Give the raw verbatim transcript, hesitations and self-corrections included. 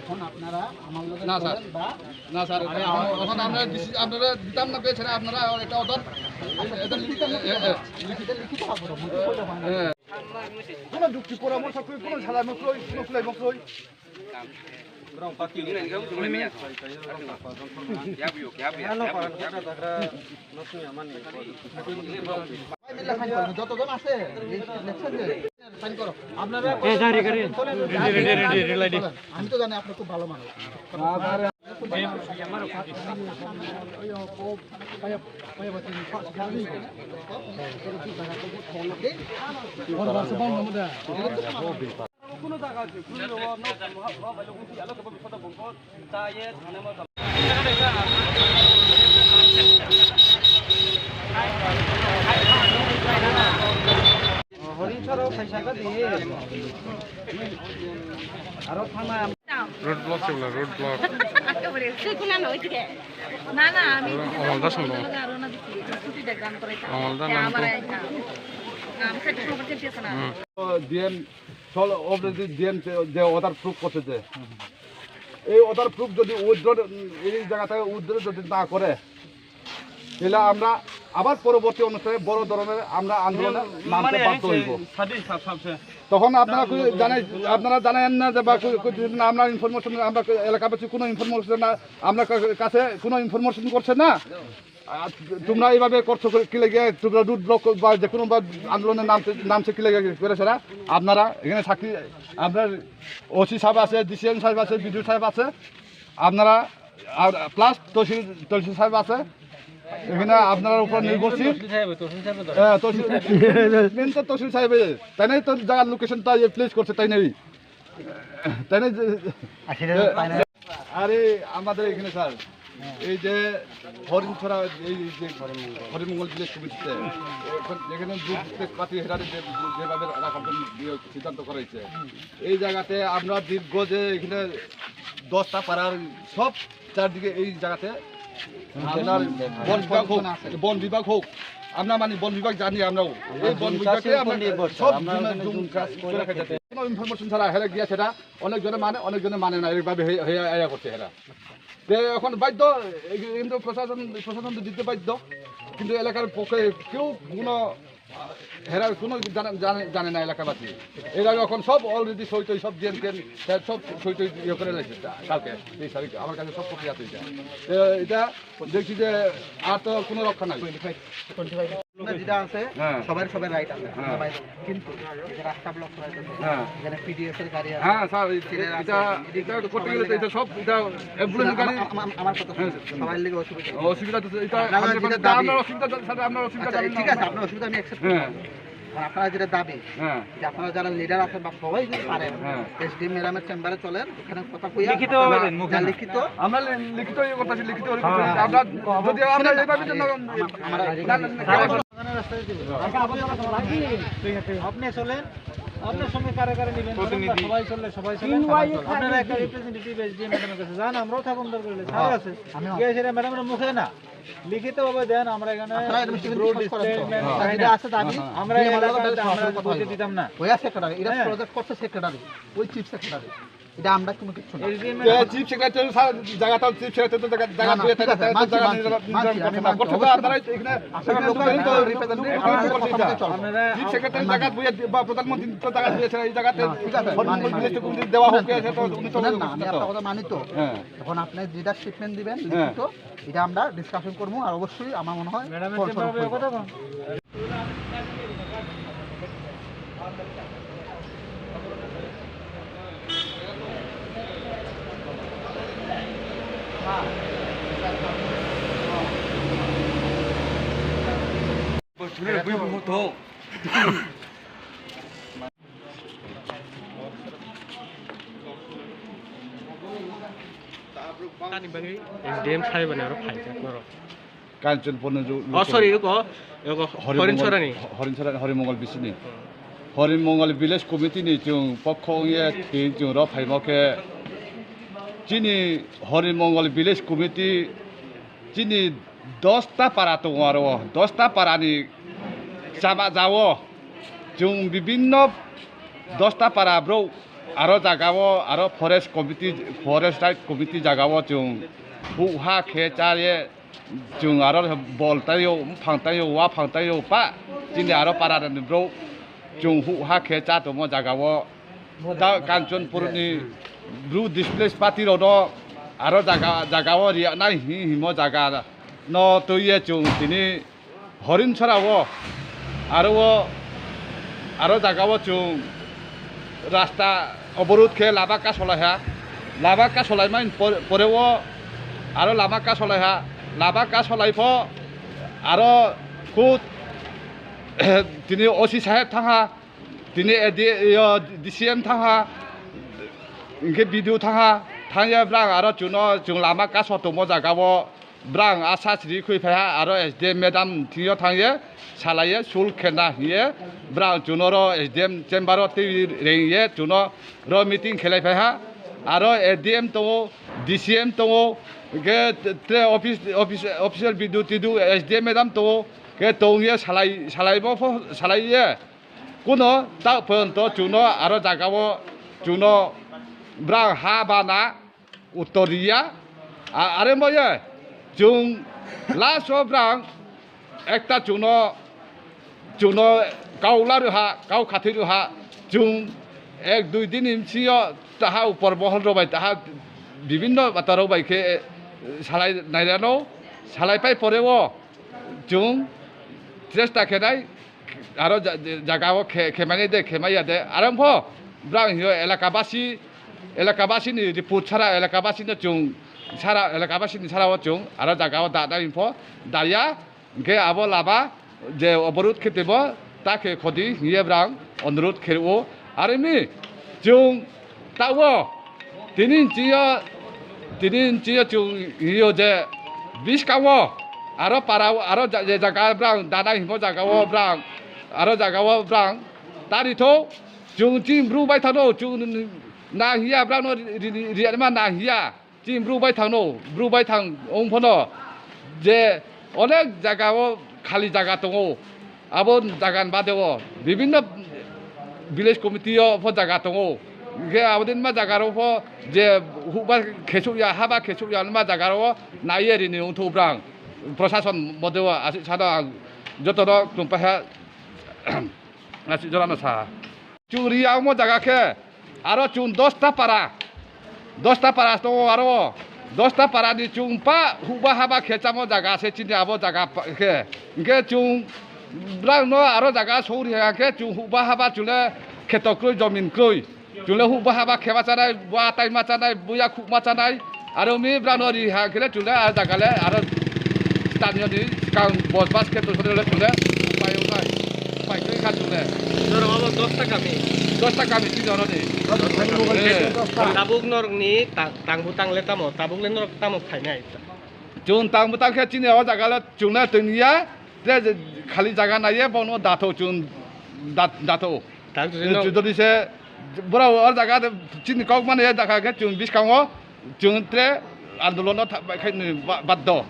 এখন আপনারা আমার লগে না, স্যার। চলেন বা না, স্যার, এখন, এখন আমরা ডিসি-, আপনারা দিতাম না পেয়েছেন, আপনারা এটা অর্ডার, এটা লিখিত, লিখিত, লিখিত হবে, মুখে বললে হয় না। হ্যাঁ। কোনো যুক্তি পরামর্শ করি, কোনো সালামি করি, কোনো কুলাই মকরই। যতজন আছে, এই লেখছেন যে, সাইন করো। আপনারা এ, যা, রে, রে। চলেন, রে, রে, রে, রে, রে, রে। আমি তো জানি আপনি খুব ভালো মানুষ। Road block se bwla, road block. না, না, আমি অমলদা সঙ্গে। অমলদা নাম তো। ডিএম, চল, already ডিএম যে, যে অর্ডার প্রুফ করছে যে, এই অর্ডার প্রুফ যদি উইথড্র, এই জায়গা থেকে উইথড্র যদি না করে, তাহলে আমরা আবার পরবর্তী অনুষ্ঠানে বড় ধরনের আমরা আন্দোলনে নামতে মানে বাধ্য হইব। সাদি সাব সাবসে। তখন আপনারা কই জানাই, আপনারা জানেন না যে বা কই, কই দিন আমরা ইনফরমেশন, আমরা কই এলাকাবাসী কোনো ইনফরমেশন না, আমরা কা-, কাছে কোনো ইনফরমেশন করছে না। আর তোমরা এইভাবে করছো কি লেগে, তোমরা রোড ব্লক বা যে কোনো বা আন্দোলনে নামতে, নামছে কি লেগে করে সেটা আপনারা এখানে সাক্ষী, আপনার ওসি সাহেব আছে, ডিসিএম সাহেব আছে, বিডিও সাহেব আছে, আপনারা আর প্লাস তহসিল, তহসিল সাহেব আছে, এখানে আপনার উপর নির্ভরশীল। তহসিল সাহেব, তহসিল সাহেব তো। হ্যাঁ, তহসিল, মেন তো তহসিল সাহেব, তাই নাই তো জায়গার লোকেশনটা ইয়ে প্লেস করছে, তাই নাই? তাই নাই যে, আসলে এ, তাই না। আরে, আমাদের এখানে স্যার, এই যে হরিণছড়া, এই যে হরিমঙ্গল ভিলেজ কমিটিতে, এখন যেখানে দুধ পাতি হেরারে যে, যেভাবে রাখার জন্য দিয়ে সিদ্ধান্ত করা হয়েছে, এই জায়গাতে আমরা দীর্ঘ যে এখানে দশটা পাড়ার সব চারদিকে এই জায়গাতে আপনার বন বিভাগ হোক, বন বিভাগ হোক, আমরা মানে বন বিভাগ জানি আমরাও। এই বন বিভাগে আমরা সব জুম চাষ করে খাই যাতে। কোনো ইনফরমেশন ছাড়া হেরা গিয়া সেটা অনেকজনে মানে, অনেকজনে মানে না, এইভাবে হয়ে, হয়ে, হয়ে করছে এরা। তো এখন বাধ্য, এই কিন্তু প্রশাসন, প্রশাসন তো দিতে বাধ্য, কিন্তু এলাকার পক্ষে কেউ কোনো, আহ, হেরা কোনো জানে, জানে, জানে না এলাকাবাসী। এর আগে এখন সব অলরেডি সই টই সব দিয়ে দিয়ে সব সই টই ইয়ে করে রয়েছে কালকে তেইশ তারিখ আমার কাছে সব কপি আছে এটা। তো এটা দেখছি যে আর তো কোনো রক্ষা নাই। না, যেটা আছে, হ্যাঁ। সবার সবার রাইট আছে, হ্যাঁ। সবাই। কিন্তু এই যে রাস্তা ব্লক করা হয়েছে, হ্যাঁ। এখানে পিডিএস এর গাড়ি আছে, হ্যাঁ, স্যার, এই, সিলেট আছে, এটা, এদিকে এটা তো করতে গেলে তো সবই এটা সব, এটা অ্যাম্বুলেন্স আমার, গাড়ি। আমার, আমার, আমার কথা হ্যাঁ, শুনুন, হ্যাঁ। সবাই লেগে অসুবিধা। অসুবিধা তো এটা, আপনারা আপনারা যেটা দাবি, আপনার অসুবিধা, স্যার, আপনার অসুবিধা আচ্ছা, জানি না ঠিক আছে, আমরা। আপনার অসুবিধা আমি অ্যাকসেপ্ট হ্যাঁ। করলাম। আর আপনারা যেটা দাবি, হ্যাঁ। যে আপনারা যারা লিডার আছেন বা সবাই যদি পারেন, হ্যাঁ। এসডিএম ম্যাডামের চেম্বারে চলেন, ওখানে কথা কইয়া লিখিত ভাবে আপনারা দেন, মুখে যা না। লিখিত, আমরা লি-, লিখিত ইয়ে করতেছি, লিখিত ইয়ে করতেছি। হ্যাঁ। আমরা যদি আমরা এইভাবে তো না, আমার, আমার না, না, না, না, আপনি চলেন, আপনার সঙ্গে কারা কারা নেবেন, প্রতিনিধি। সবাই চললে সবাই চলেন। আপনারা একটা রিপ্রেজেন্টেটিভ এসডিএম ম্যাডামের কাছে যান, আমরাও থাকুন দরকার হলে, স্যার আছে। আমিও। গিয়ে সেটা ম্যাডামের মুখে না, লিখিতভাবে দেন, আমরা এখানে আপনারা এরকম সিগনেচার ব্রড করেন তো? স্টেটমেন্ট হ্যাঁ। চাই যেটা না। আছে দাবি, হ্যাঁ, হ্যাঁ। আমরা এই এলাকাতে আমরা বলতে দিতাম না। ওই সেক্রেটারি, এরা হ্যাঁ। প্রজেক্ট করছে সেক্রেটারি, ওই চিফ সেক্রেটারি। এটা আমরা কোনো কিছু না। যে চিফ সেক্রেটারি স্যার জায়গাটা, চিফ সেক্রেটারি তো জায়গা, জায়গা না, না, দিয়ে ঠিক থাকে, আছে, তাই তো মানছি, জায়গা মানছি, নিজের, মানছি, নিজের আমি মধ্যে মানছি। করতে অবশ্যই, আপনারা এখানে আপনারা আপনারা লোকাল তো তো রিপ্রেজেন্টেটিভ, আপনারা তো আপনারা তো করতে করতে চান। চলবে। চিফ সেক্রেটারি জায়গা দিয়ে বা প্রধানমন্ত্রী তো জায়গা দিয়েছে, এই জায়গাতে না, ঠিক আছে, হরিমঙ্গল মানি, ভিলেজ মানি। কমিটি দেওয়া হোক, শুনেন না, এটা তো উনি তো শুনেন না, আমি করতে আপনার তো। কথা মানি তো। হ্যাঁ। এখন আপনি যেটা স্টেটমেন্ট দিবেন, হ্যাঁ। লিখিত, এটা আমরা ডিসকাশন করবো। আর অবশ্যই আমার মনে হয় ম্যাডামের ফলস্বরূপ চেম্বারে হইব। কথা কন। Tani bagwi S D M sahibani aro phaijak norok. Kanchanpurni ju-, Oh, sorry, yuko, yuko Horimongol, Horinsorani. Horinsorani, Horimongol bisini. Hmm. Horimongol village committee ni chwng pokho wngya twi chwng ro phaimo khe chini Horimongol village committee chini dosta para tongo aro o dosta para ni chama jao chwng bibinno dosta para bro aro jaga o aro forest committee, forest right committee jaga o chwng huk ha khe cha ye. Chwng aro bol taio, buphang taio, uaphang taio, pa chini aro para ni bro chwng huk ha khe cha tongmo jaga o. Ta Kanchanpur ni bru displace party rok no aro jaga, jaga o riya nai hi himo jaga no twi ye chwng tini Horinsora o aro o aro jaga o chwng rasta oborot khe lama kasolai ha, lama kasolai mani por-, pore o aro lama kasolai ha, lama kasolai pho aro khud tini O C saheb thang ha, tini A D, yo, D C M thang ha, hwnkhe B D O thang ha, thang ya brang aro chwngno chwng lama kaso tongmo jaga o. Brang a sachri khwi phai ha, aro S D M madam thwngyo thang ye, salai ye, sul khe na hiye, brang chuno ro S D M chamber o twi reng ye, chuno ro meeting khelai phai ha, aro A D M tongo, D C M tongo, hwnkhe tre office, office, official bidu tidu S D M madam tongo, hwnkhe tong ye salai, salai bo pho, salai ye, kuno ta pon to chuno aro jaga o chuno brang ha bana, uttor riya. A-, are mo ye, chwng last o brang ekta chwngno, chwngno kau la rwha, kau khathwi rwha, chwng ek dui din ni bisingo taha upor mohol rok bai, taha bibinno bata rok bai khe, eh, salai nairano, salai pai pore o chwng chesta khe nai, aro ja-, ja-, jaga o khe, khemani de, khemaya de, aro pho brang hiyo elaka basi, elaka basi ni report sara, elaka basi no chwng sara, elaka basi ni sara o chwng aro jaga o da dai pho daya, hwnkhe abo lama je oborot khe tebo ta khe khodi hiye brang onorot khe o, aro mi chwng Tabo, tini nchiyo, tini nchiyo chwng hiyo je, biskango, aro para, aro ja-, je jaga brang, dana himo jaga o brang, aro jaga o brang, tari tho, chwng chini bru bai thano, chwng na hiya brang no ri-, ri-, ri-, riyarima na hiya, chini bru bai thangno, bru bai thang ong phano, je onek jaga o khali jaga tongo. Abo jaga ni bade o bibinno village committee o pho jaga tongo. Hingke abo din ma jaga rok pho je hukba khesuk ya, haba khesuk ya ma jaga rok o naiye rini wngthok brang. Prosason mode o aswk sano ang joto no tongpai ha aswk jora no sa. Chwng ri ya omo jaga khe aro chwng dosta para, dosta para tongo aro o dosta para ni chwng pa hukba haba khe chamo jaga se chini abo jaga pa-, khe. Hingke chwng brang no aro jaga sori ha khe chwng hukba haba chwle kheto kroi jomin kroi. Chwle hukba haba kheba chanai, bua taima chanai, buya khukma chanai. Aro mi brano ri ha khe le chwle a jaga le aro stadion ni skang bos bas khe to sore le chwle pai o nai. Pai khe kha chwle. Norok abo dosta kami. Dosta kami si jono ni. Eh. Tabuk norok ni ta-, tang butang le tamo, tabuk le norok tamo khainai. Chwng tang butang khe chini o jaga le chwng na tong ya. Tre je khali jaga naiye bono datho chwng dat-, datho. Tak jodi no- Jodi se borok o jaga de chini kok mani ya jaga khe chwng biskango chwng tre andolon no tha-, bai khai ni ba-, baddo.